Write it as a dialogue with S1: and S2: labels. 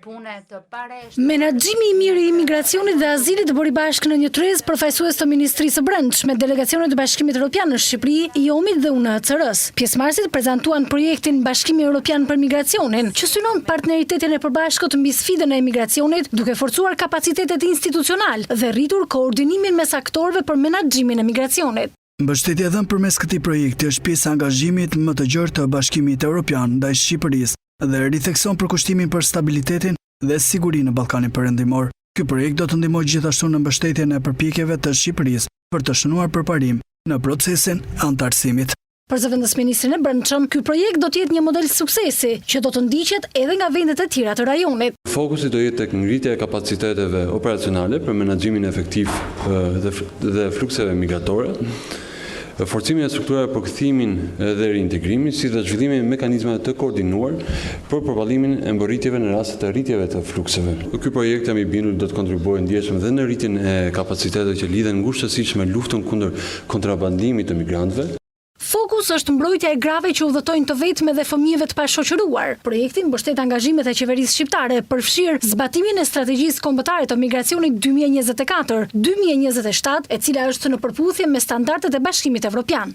S1: pune të pareshtur.
S2: Menaxhimi i mirë i imigracionit dhe azilit bëri bashkë në një tryezë përfaqësues të Ministrisë së Brendshme, Delegacionit të Bashkimit Evropian në Shqipëri, IOM-it dhe UNHCR-së. Pjesëmarrësit prezantuan projektin Bashkimi Evropian për Migracionin, që synon partneritetin e përbashkët mbi sfidën e emigracionit, duke forcuar kapacitetet institucionale dhe rritur koordinimin mes aktorëve për menaxhimin e migracionit.
S3: Mbështetja e dhënë përmes këtij projekti është pjesë e angazhimit më të gjerë të Bashkimit Evropian ndaj Shqipërisë dhe rithekson përkushtimin për stabilitetin dhe sigurinë në Ballkanin Perëndimor. Ky projekt do të ndihmojë gjithashtu në mbështetjen e përpjekjeve të Shqipërisë për të shënuar përparim në procesin e anëtarësimit.
S2: Për zëvendësministrin e Brendshëm, ky projekt do të jetë një model suksesi, që do të ndiqet edhe nga vendet e tjera të rajonit.
S4: Fokusi do jetë tek ngritja e kapaciteteve operacionale për menaxhimin efektiv dhe flukseve migratore, forcimin e strukturave për kthimin dhe riintegrimin, si dhe zhvillimin e mekanizmave të koordinuar për përballimin e mbërritjeve në raste të rritjeve të flukseve. Ky projekt jam i bindur do të kontribuojë ndjeshëm dhe në rritjen e kapaciteteve që lidhen ngushtësisht me luftën kundër kontrabandimit të migrantëve.
S2: Fokus është mbrojtja e grave që udhëtojnë të vetme dhe fëmijëve të pashoqëruar. Projekti mbështet angazhimet e qeverisë shqiptare, përfshirë zbatimin e Strategjisë Kombëtare të Migracionit 2024, 2027, e cila është në përputhje me standardet e Bashkimit Evropian.